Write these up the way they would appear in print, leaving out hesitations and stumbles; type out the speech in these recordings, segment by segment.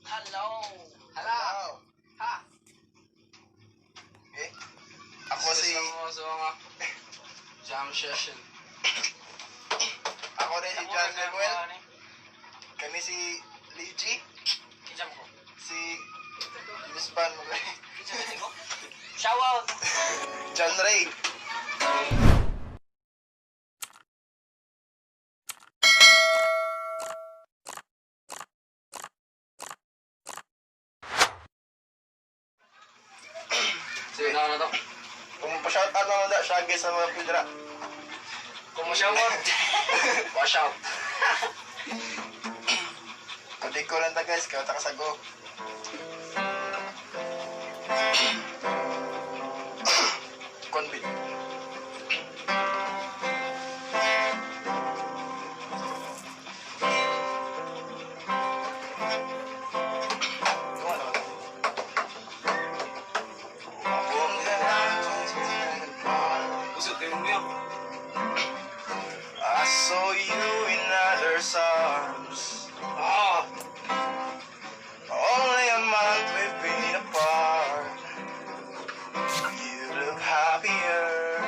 Hello. Hala. Wow. Ha. Eh, ako si Gusto mo sa mga jam session. Ako rin si John Lemuel. Kami si Ligi, Kijam ko. si Yuspan, Kijam ko. Shout out. John Ray. Sige na na to. Kung pa-shout out lang na siya sa mga pidra. Kung mo shout out. Wash out. Kundi ko lang ta, guys, kaya ta kasago. Convit. Usod kayo mo yun. I saw you in others' arms. Ah. Only a month we've been apart. You look happier.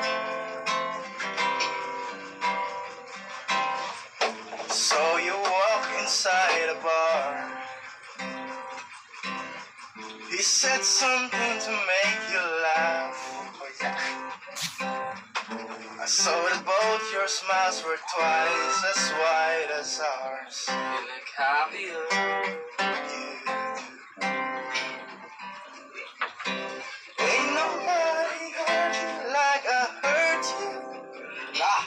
So you walk inside a bar. He said something to make you laugh. I saw that both your smiles were twice as wide as ours. You look happier. Ain't nobody hurt you like I hurt you. Ah.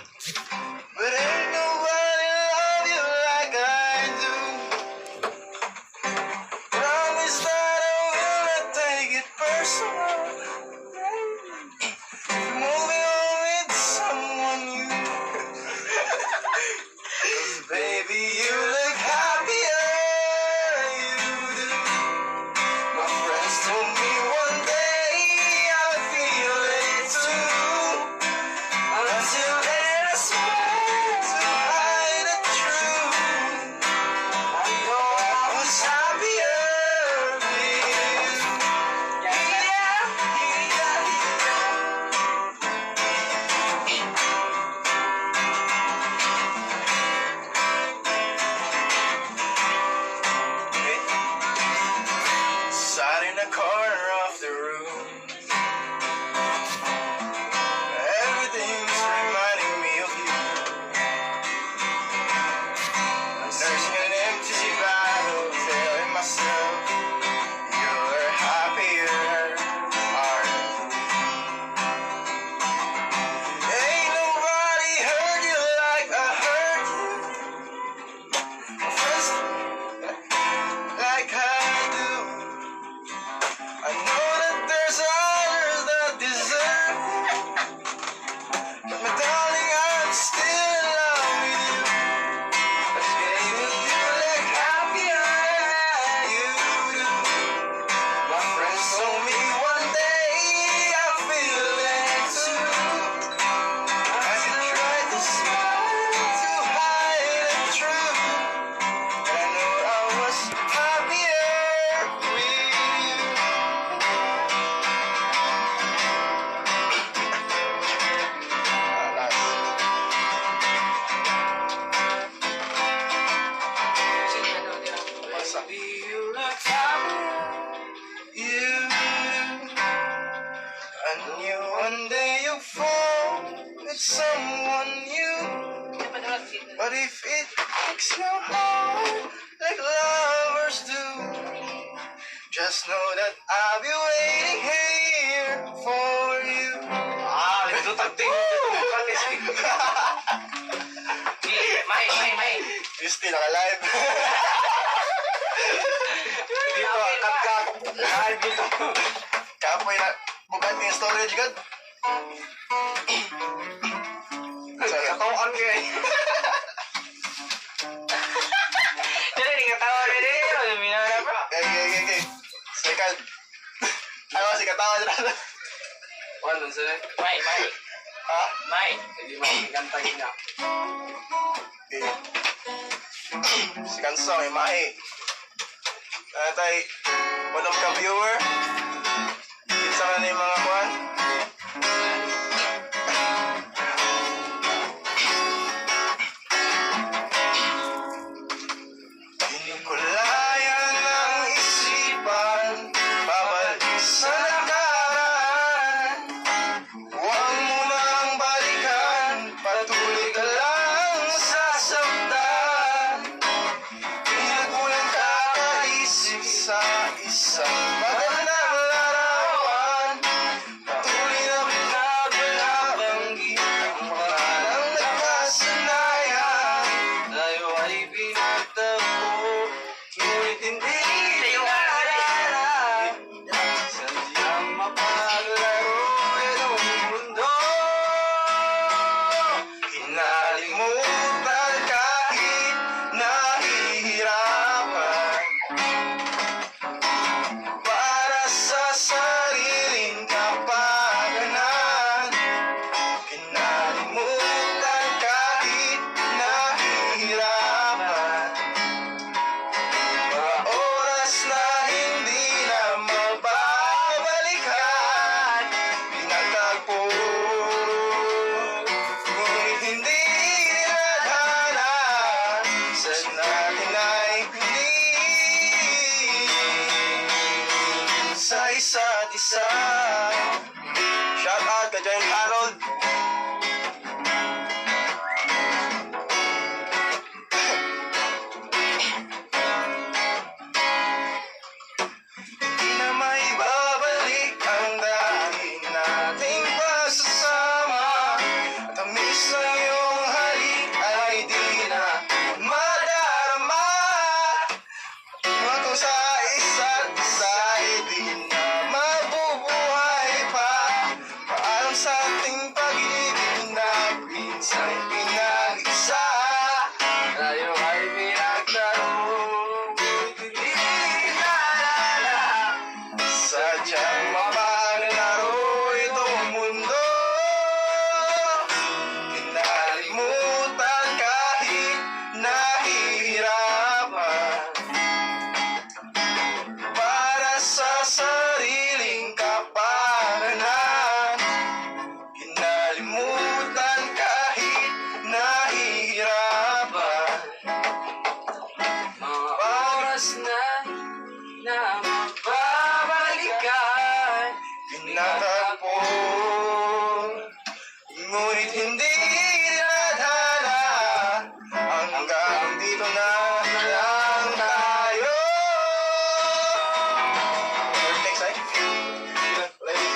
But ain't nobody love you like I do. Promise that I will not take it personal. If you're moving on with someone new. 'Cause baby, you look happier. You do. My friends told me one day I'd feel it too. Until then, I swear to hide the truth. I know I was happier with you. Yeah. Sat in the corner of the room. Everything's reminding me of you. Nursing an empty bottle, telling myself you're happier. Aren't you? Ain't nobody hurt you like I hurt you. First, like I do. I know that there's others that deserve it. But my darling, I'm still in love with you. But baby, you look happier than you do. My friends told me one day I'll feel it too. I tried to smile to hide the truth. And I know I was happier with you. Ah, last. Baby, you look happier. You do. I knew one day you'll fall with someone new. But if it breaks your heart like lovers do, just know that I'll be waiting here for you. Ah, ito tagting. May, may, may. You still alive? Dito, cut, cut. Live dito. Kapoy na, bukat yung storage god. Katawan ka eh. Dili, katawa rin eh. Minara bro. Okay. Second. Ano si katawa na? Ano, sir? May, may. Ha? May. Hindi mo kanta niya. Okay. Second song, imahe. Atay, unom ka viewer. Kinsa ka na yung mga kuan? Kinukulayan ng isipan, babalik sa nakaraan. Huwag mo nang balikan, patuloy ka lang sasaktan. Pinagkulang kakaisip sa isang magandang larawan. Patuloy na binabanggit ang pangalang nakasanayan. Tayo ay pinagtagpo, ngunit hindi naalala. Sadyang mapaglaro itong mundo. Kinalimutan kahit nahihirapan, para sa sariling kapakanan. Kinalimutan kahit nahihirapan, mga oras na hindi na mababalikan. Pinagtagpo, ngunit hindi tinadhana. Sa natin ay hindi sa isa't isa. Shout out kay Giant Harold. Hindi na maibabalik ang dati nating pagsasama. Tamis ng iyong halik ay di na madarama. Mga kung sa isa't isa ay di na mabubuhay pa. Paalam sa ating pag-ibig na minsan pinag-isa. Tayo ay pinagtagpo, hindi naalala. Sadyang mapaglaro itong mundo. Kinalimutan kahit nahihirapan, para sa sariling kapakanan. Kinalimutan kahit nahihirapan, Mga oras na na mababalikan. Pinatagpo, ngunit hindi tinadhana. Hanggang dito na lang tayo. Next ay. Ready?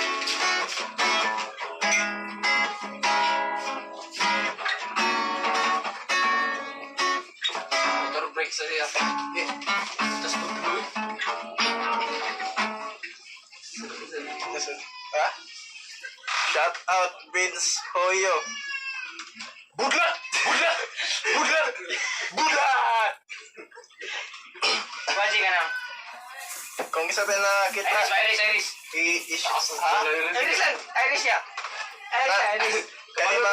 Motor break sa siya. Yeah. Tapos pag Ha? Shout out Vince Hoyo. Budlat! Budlat! Budlat! Budlat! Baji ka na. Kung isa tayo nakita, Iris, Iris, Iris. I ha? Iris lang. Iris siya. Iris siya, Iris. Kani ba,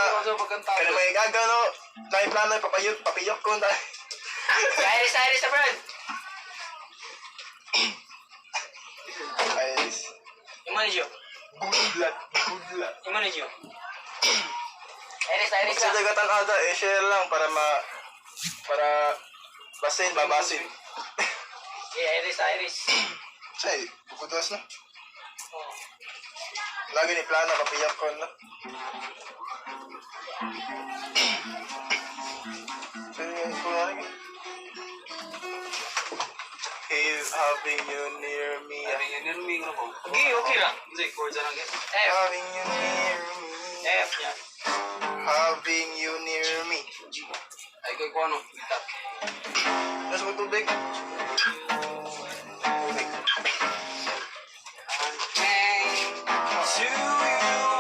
kani ba igagaw no? May plano, papayok, papiyok ko na. Iris, Iris sa friend. Ay, Yung manager. Budlat, budlat. Yung manager. Iris, Iris Sa siya. dagatan ata, eh, share lang para ma, para basin, babasin. Yeah, Iris, Iris. Say, bukudos na. Lagi ni plano, papiyak ko na. Sige, kunwari ka. Hey, having you near me. Okay, okay lang. F. Having you near me. F niya. Having you near me. Ay, kay Kuano. Nasa mo tubig? Tubig. To you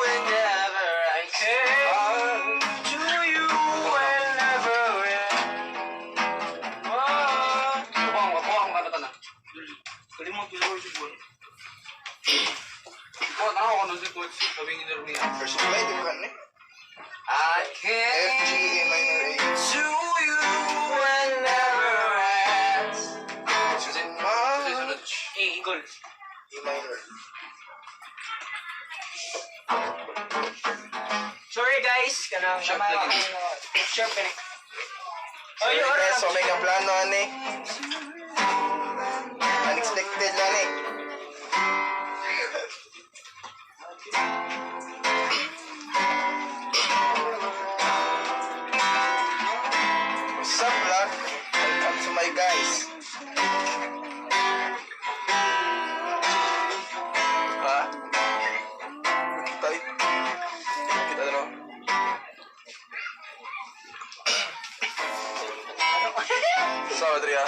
whenever I came to you whenever I. Buang, buang, ano ka na? Kalimot ko sa siguro. Buang, ano ako nun si Coach? Sabi ni Nermia. First play, di ba ni? I F, G, came A minor, A. to you whenever I. Susi, susi, Eagle. E minor. Sorry guys, kanang Sharp gamay lagi. ako na- Sharp kani. Sorry Oy, oras guys, lang. so may plano ani. Unexpected lang eh. What's up, Black? Welcome to my guys. Ha? Kita eh. Kita na. Sa Adria.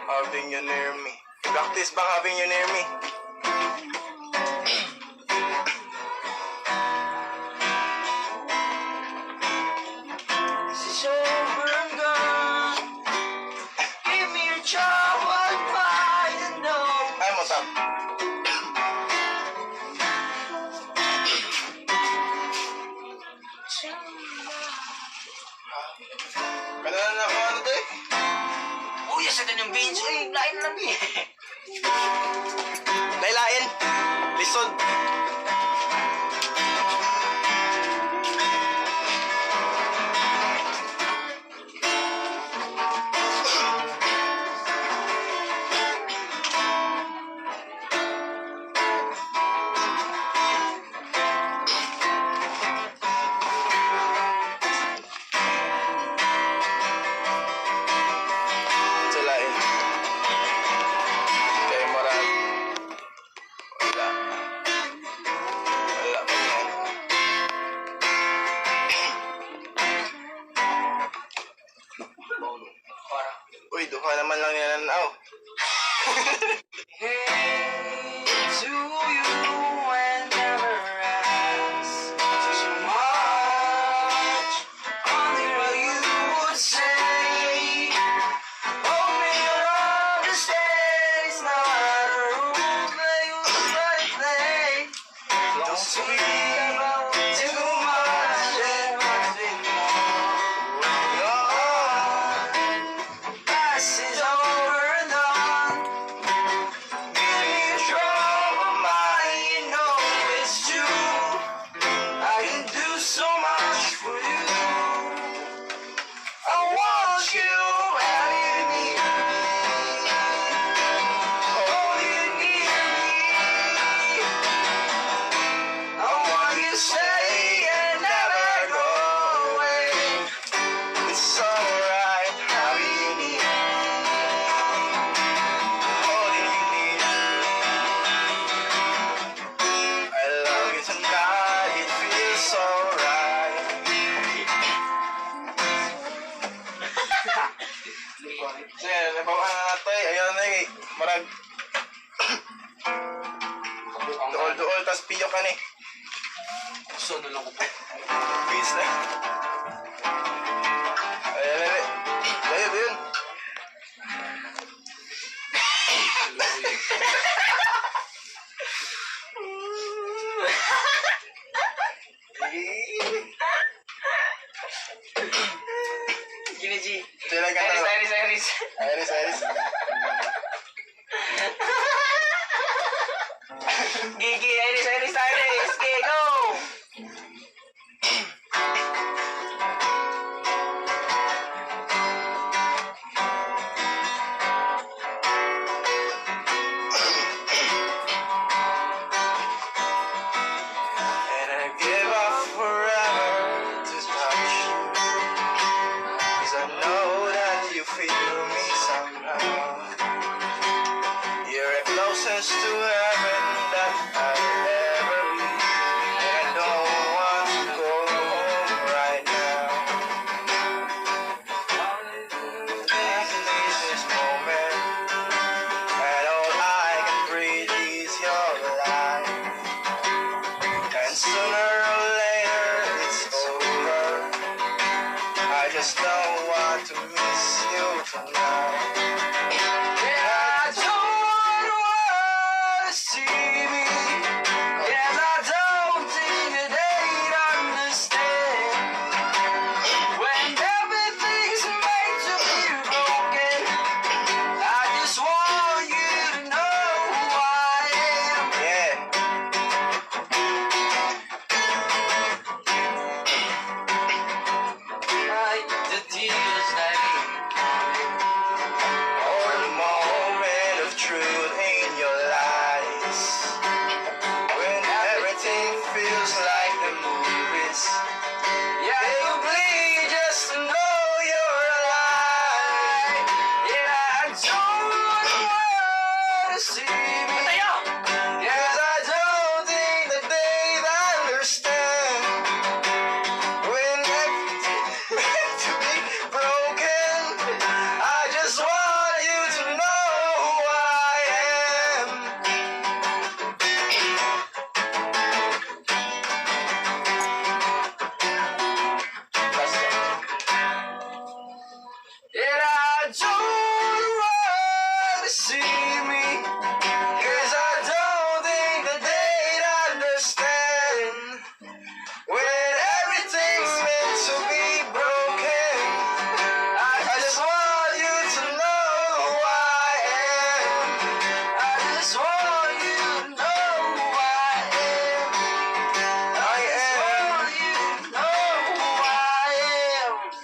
Having you near me. Practice ba having you near me? This is over and gone. Give me your trouble by the nose. Ay mo tap. Kano na ako ano to eh? Uy, sa kanyang bench. Uy, lain lang eh. Lailain. Lisod. Sa lain. Kay Morag. Wala. Wala pa yan. Para. Uy, duha naman lang ninanaw. Hey to you and never ask too much. Only what you would say. Hold me around to stay. It's not a rule that you let it play. Don't speak About too much and nothing more. Past is over and done. Give me a trouble mind, you know it's true. I can do so much for you. I want you and you need me. Hold you near me. I want you to stay and never go away. It's alright having you near me. Holding you near me. I love you tonight, it feels so right. Sige, nabawa na nato eh. Ayaw na eh. Marag duol-duol, tas piyo ka ni. So, na lang ko po. Peace na. Ay, ay, ay. Ayun, ayun. Gini G. Sila ka Iris, na. Iris, Iris. Iris, Iris. Gigi, Iris, Iris, Iris. Okay, go! And I give up forever to touch you. 'Cause I know that you feel me somehow. You're the closest to heaven that I'll ever be. And I don't want to go home right now. This this moment, and all I can breathe is your life. And sooner or later it's over. I just don't want to miss you tonight. And I don't wanna see me. And I don't think that they'd understand. When everything's made to be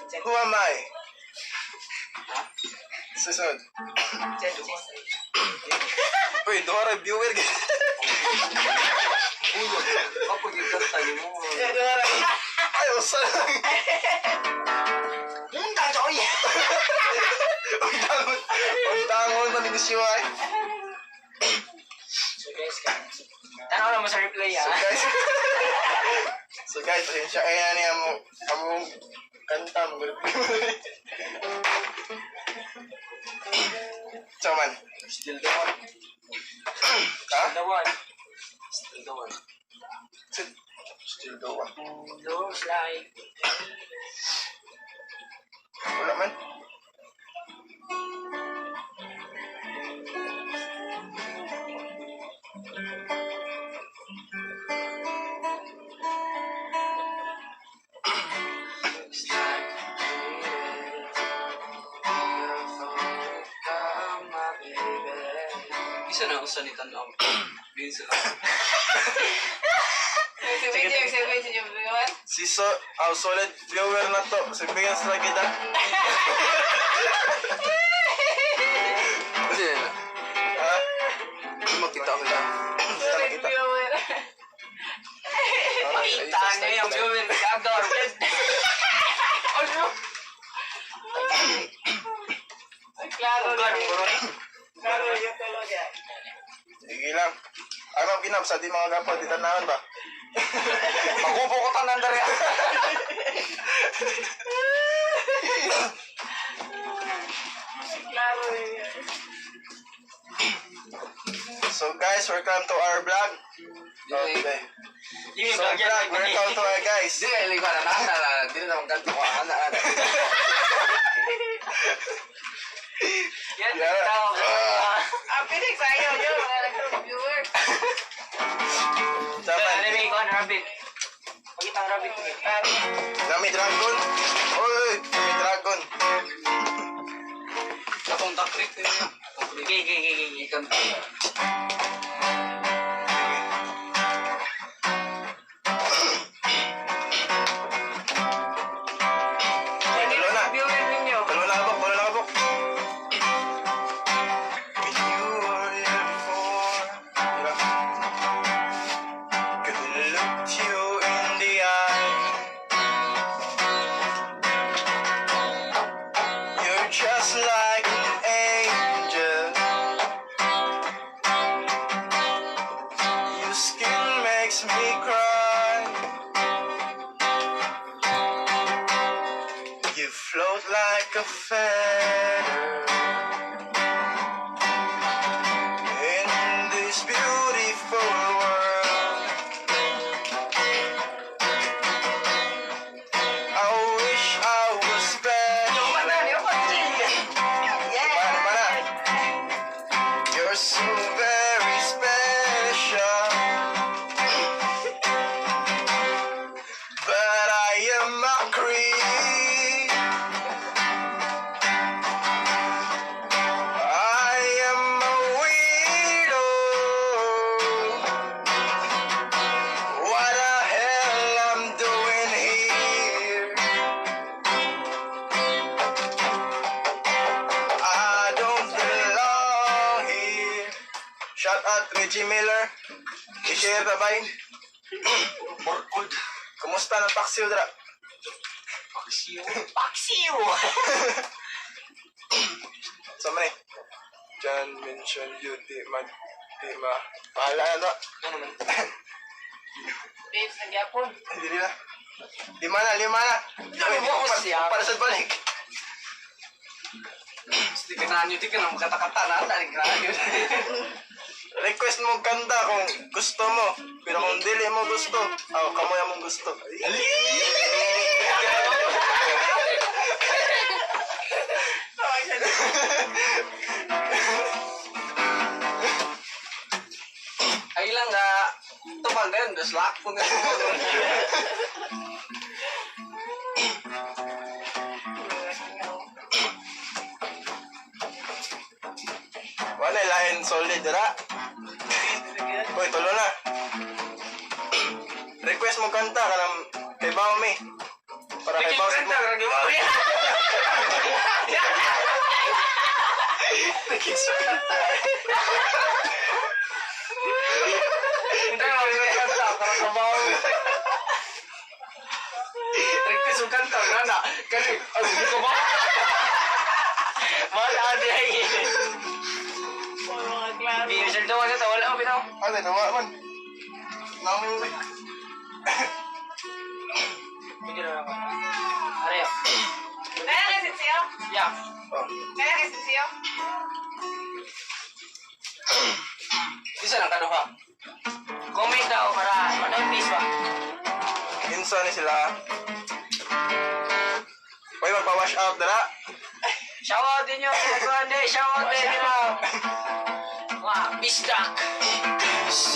Who am I? Susunod. Uy, duha ra viewer. Kapag ikanta ni mo. Duha ra. Ay, usa lang. Ang tangon. Ang tangon man ni siya ay. So guys, tanaw naman sa replay So ah. guys. So guys, pasensya kaya niya mo among kanta mo. So man. Still the one. Ha? The one. Still the one. Still the one. Looks like. Wala man. Looks like my baby. Isa na usa ni tanaw. Din sila. Si so, our solid viewer na to. Sabihin sa kita. Kasi Ha? makita ko lang. Kita. Pakita na yung viewer. Gagaw. Ano? Claro, Claro, bro. claro, yo te lo ya. Sige lang. Ano ginap sa di mga kapwa, di tanahon ba? Magubo ko tanan dere. Claro, eh. So guys, welcome to our vlog. Okay. Yung So vlog yan, vlog, welcome to our guys. Di kay ko na na na di na magkanto ko ana ana. Yan, Yeah. tao. Ah. Ah, pinig sa'yo, yun, mga nag-viewer. Saman. Ano may ikaw, rabbit? Pakita ang rabbit. Claro. Nami dragon. Oy, nami dragon. Atong takrik ni. Atong Okay, okay, okay, okay. ikan. Uy, tulo na. Viewer ninyo. Tulo na kabok, tulo na kabok. When you were here before, diba? Couldn't look you in the eye. You're just like an angel. Your skin makes me cry. You float like a feather in this beautiful world. I wish I was special. Yeah. Para, para. You're so very special. But I am a creep. I am a weirdo. What the hell I'm doing here? I don't belong here. Shout out Reggie Miller. I-share na ba yun? Barcode. Kumusta ng taxi dra? Paksiw. Paksiw! Sa man eh. John mention you di ma di ma. Bahala na to. Ano man? Babes, nagyapon. Dili na. Lima na, lima na. Ano mo ko siya? Para sa balik. Di ka na di ka na magkatakata na ana ni kanyo. Request mo kanta kung gusto mo. Pero kung dili mo gusto, aw kamoy among gusto. Ay lang nga tubang din das lak po nga. Wala lain solid dira. Uy, tulo na. Request mo kanta kanang kay Baomi. Para kay boss mo. Kanta na kani ay ko ba Wala di ay. Oh, mga klaro. Di sir daw sa wala ko bitaw. Ano, nawa man. Nawa mo. Hindi na ako. Are. Kaya kasi siyo? Ya. Oh. Kaya kasi siyo? Isa lang kaduha. Comment daw para ma-notice ba. Insa ni sila. Uy, magpa-wash out dara. Shout out din nyo. Kundi, shout out din nyo. Mga bisdak.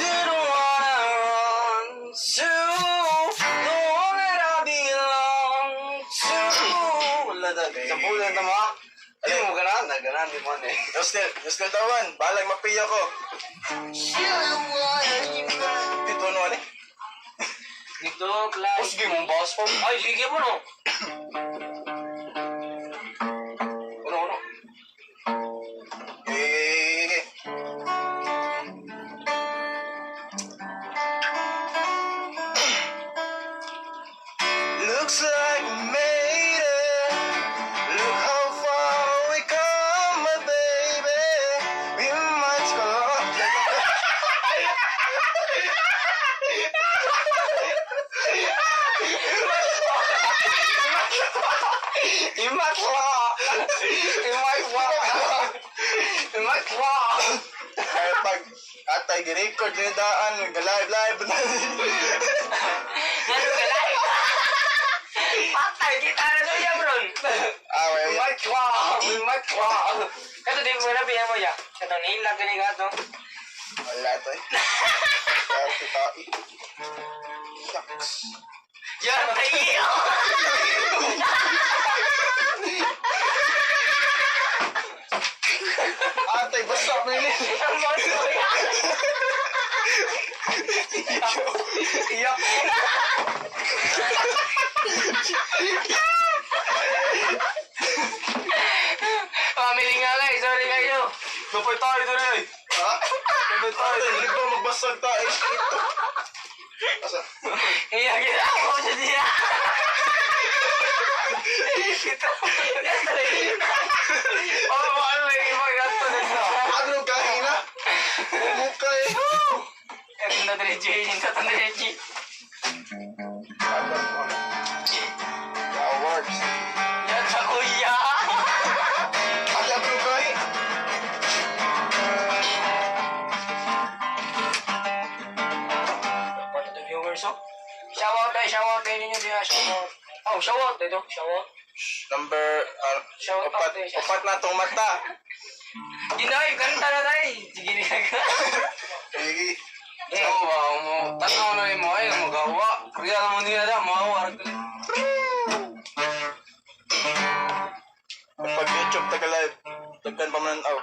You don't wanna run to the one that I belong to. Wala na. Sa bulan na mo. Ay mo ganahan, naganahan di mo eh. Yostel, Yostel tawan. Balag mapiyo ko. Dito no ani. Dito, class. Oh, sige mong boss po. Ay, sige po no. Ano, ano? Eh. Looks like we made it. Look how far we come, my baby. We might go. Imatwa! Imatwa! Imatwa! Kaya pag atay gi-record ni daan, live live na. Ano ka lang? Patay, kita na sa iya, bro. Ah, wait. Imatwa! Imatwa! Kato, di mo na biya mo ya. Kato, nihilak ka ni kato. Wala to eh. Kaya tae. Shucks. Yan, tayo! Atay, basta mo yun. Ang boss mo yan. Iyak! Pamili nga guys, sorry kayo. Napay tayo doon eh! Ha? Napay tayo Atay, hindi ba magbasag tae? Ito. Asa? Iya, kita ako sa diya. Kita. Oh, mahal na yung ibang gato nito. Ano kahina? Mukha eh. Ito na diretso, yun sa diretso. That works. Yan sa kuya. Ate, ano kahi? Part of the viewers, oh. Shout out tayo, shout out tayo ninyo diya, shout out. Oh, shout out dito, shout out. Number, Shout out upat, eh. upat na tong mata. Ginoy, kanta na tayo. Sige na ka. Sige. So, wow mo. Tanaw na mo ay magawa. Kaya mo niya da, magawa. Pag YouTube, taga live. Tagkan pa man oh.